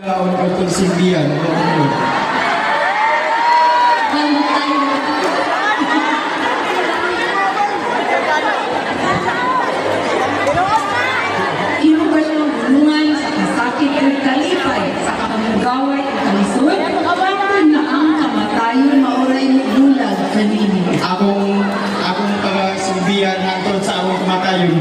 Laon ko itong silbihan. Tayo. Imo ba siyang gulungan sa kasakit ug kalipay, sa kahamugaway ug kalisod? Hangtod na ang kamatayon maoray bulag kanini. Akong pagasilbihan hangtod sa akong kamatayon.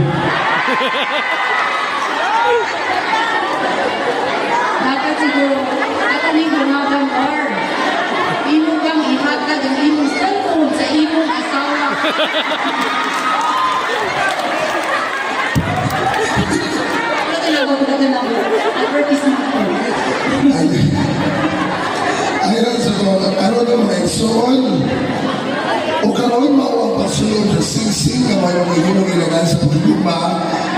Dapat siguro, ato ning gumagan or imo bang ihatag ang imong cellphone sa imong asawa? Wala talaga, wala talaga. Advertisement ko. Ayon sa mga karon ng mga igsoon, o karon mao ang pagsulod sa singsing nga may mga himong ilangan sa paghigugma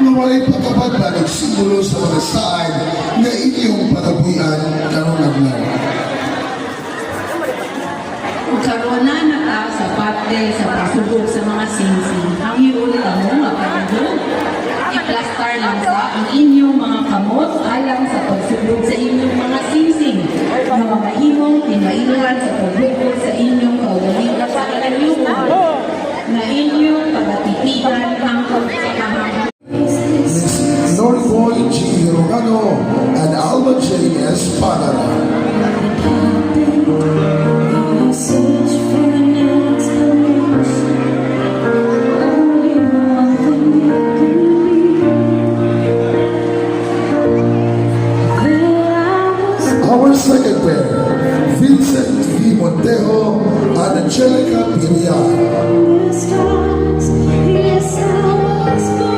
nga walay pagkabadbad og simbolo sa mga saad nga inyong pagabuy-an karong adlaw. Ug karon na nata sa parte sa pagsugod sa mga singsing. Hangyoon kamo nga padulong. I-plastar lang sa ang inyong mga kamot alang sa pagsugod sa inyong mga singsing nga mamahimong tinailan sa pagbukod sa inyong kaugalingon sa kalanyuan na inyong pagatipigan hangtod sa kahangturan. Miss Noriboy G. Romano and Alma J. Espanara. Search for an explanation. Only one thing it can be. There I was. Our second pair, Vincent V. Montejo and Angelica Pirian. In the skies. Yes, I was.